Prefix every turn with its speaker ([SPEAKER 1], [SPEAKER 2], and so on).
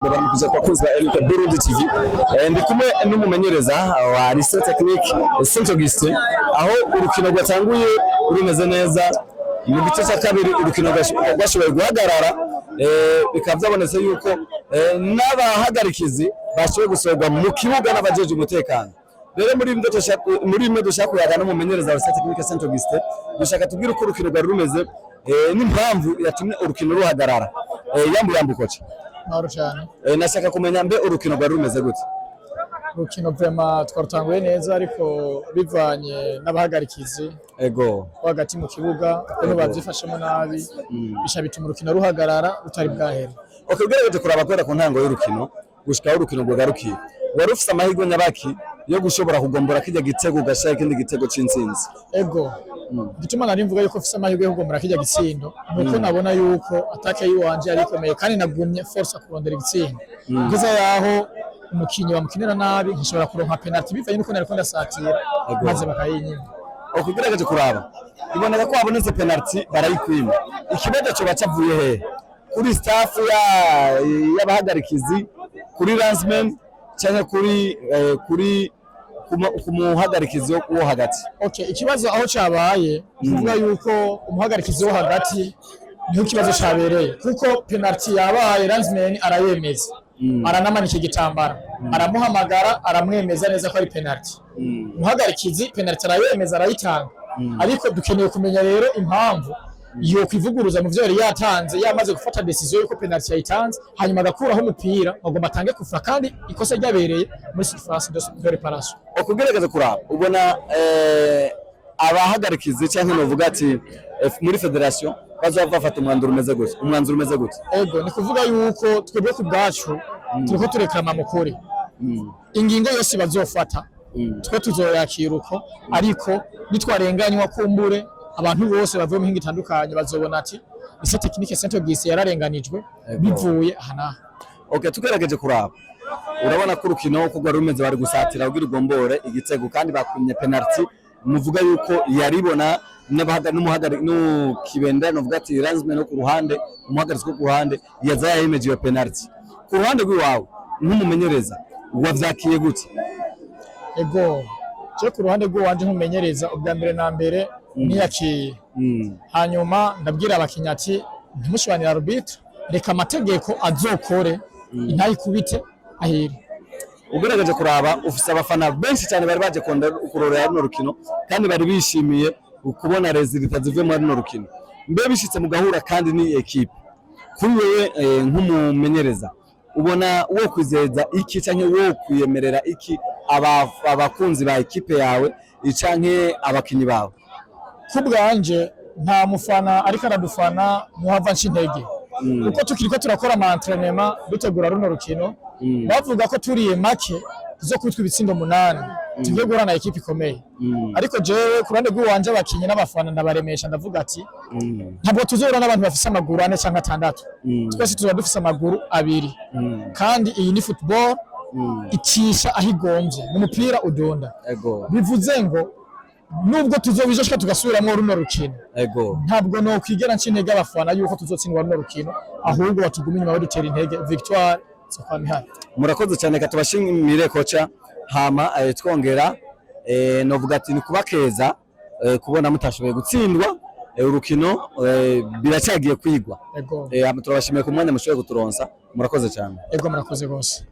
[SPEAKER 1] Ndabaramukije ku bakunzi ba Elite Burundi TV. Ndi kumwe n'umumenyereza wa Lycée Technique Saint Augustin, aho urukino rwatanguye rumeze neza. Mu gice cya kabiri urukino rwashoboye guhagarara, bikaba byabonetse yuko n'abahagarikizi bashoboye gusohorwa mu kibuga n'abajeje umutekano. Rero muri bimwe dushaka kuyaga n'umumenyereza wa Lycée Technique Saint Augustin, dushaka tubwire uko urukino rwari rumeze n'impamvu yatumye urukino ruhagarara. Yambu yambu, coach.
[SPEAKER 2] Mahoro cyane.
[SPEAKER 1] Nashaka kumenya, mbe urukino rwari rumeze gute?
[SPEAKER 2] Urukino vraiment twarutanguye neza, ariko bivanye n'abahagarikizi bo hagati mu kibuga ukuntu bavyifashemo nabi, bica bituma urukino ruhagarara rutari bwahere.
[SPEAKER 1] Okay, ugerageje kuraba kubera ku ntango y'urukino gushika aho urukino rwagarukiye, wari ufise amahirwe nyabaki yo gushobora kugombora kirya gitego, ugashaka ikindi gitego c'intsinzi?
[SPEAKER 2] Ego, igituma nari mvuga yuko mfise amahirwe yo kugombora kirya gitsindo nuko nabona yuko attaque yiwanje yari ikomeye, kandi nagumye force kurondera igitsindo kugeza yaho umukinyi bamukinira nabi, nkashobora kuronka penalty bivanye nuko nariko ndasatira, maze bakayinyima.
[SPEAKER 1] Okay, ugerageje kuraba, biboneka ko habonetse penalty barayikwima. Ikibazo coba cavuye hehe? Kuri staff ya y'abahagarikizi, kuri linesman, canke kuri ku muhagarikizi wo hagati?
[SPEAKER 2] Okay, ikibazo aho cabaye, kuvuga yuko umuhagarikizi wo hagati niho ikibazo cabereye, kuko penalty yabaye, linesman arayemeza, aranamanika igitambara, aramuhamagara, aramwemeza neza ko ari penalty. Umuhagarikizi penalty arayemeza, arayitanga, ariko dukeneye kumenya rero impamvu yo kwivuguruza mu vyo yari yatanze, yamaze gufata décision yuko penalty yayitanze, hanyuma agakuraho umupira ngo atange kufra, kandi ikosa ryabereye muri surface de réparation.
[SPEAKER 1] Ukugerageza kuraba, ubona abahagarikizi canke novuga ati muri fédération bazova bafata umwanzuro umeze gute?
[SPEAKER 2] Ego, ni kuvuga yuko twebwe ku bwacu turiko tureklama mu kuri. Ingingo yose bazofata twe tuzoyakira uko, ariko nitwarenganywa, kumbure abantu bose bavuye mu mihingo itandukanye bazobona ati Lycée Technique Saint Augustin yararenganijwe bivuye aha n'aha.
[SPEAKER 1] Okay, tugerageje kuraba, urabona ko urukino uko rwari rumeze, bari gusatira kugira ugombore igitego, kandi bakunye penalty muvuga yuko yaribona n'umuhagari n'ukibenda, novuga ati linesman no ku ruhande, umuhagarizi wo ku ruhande yaza yayemeje iyo penalty. Ku ruhande rw'iwawe nk'umumenyereza, wavyakiye gute?
[SPEAKER 2] Ego, je ku ruhande rw'iwanje nk'umumenyereza, ubwa mbere na mbere niyakiye, hanyuma ndabwira abakinyi ati ntimushwanire arbitre, reka amategeko azokore, intayikubite ahiri.
[SPEAKER 1] Ugerageje kuraba, ufise abafana benshi cyane bari baje kurorera runo rukino, kandi bari bishimiye kubona résultats zivuye muri runo rukino. Mbe bishitse mugahura kandi ni équipe, kuri wewe nk'umumenyereza, ubona wo kwizeza iki canke wo kwiyemerera iki abakunzi ba équipe yawe canke abakinyi bawe?
[SPEAKER 2] Ku bwanje, nta mufana ariko aradufana muhava nca intege, kuko tukiriko turakora ama entraînement dutegura runo rukino, bavuga ko turiye make tuzokubitwa ibitsindo 8, tugiye guhura na équipe ikomeye. Ariko jewe ku ruhande rw'iwanje, abakinyi n'abafana ndabaremesha, ndavuga ati ntabwo tuzohura n'abantu bafise amaguru ane canke atandatu, twese tuzoba dufise amaguru abiri, kandi iyi ni football, icisha aho igomvye, ni umupira udunda. Bivuze ngo nubwo tuzobijoshka tugasubiramwo runo rukino, ntabwo nokwigera nca intege abafana yuko tuzotsindwa runo rukino, ahubwo batuguma inyuma badutera intege, victoire izokwama ihari.
[SPEAKER 1] Murakoze cyane, reka tubashimire, coach. Hama twongera novuga ati ni kubakeza kubona mutashoboye gutsindwa urukino, biracyagiye kwigwa.
[SPEAKER 2] Ego.
[SPEAKER 1] Hama turabashimiye ku mwanya mushoboye kuturonsa. Murakoze cyane.
[SPEAKER 2] Ego, murakoze rwose.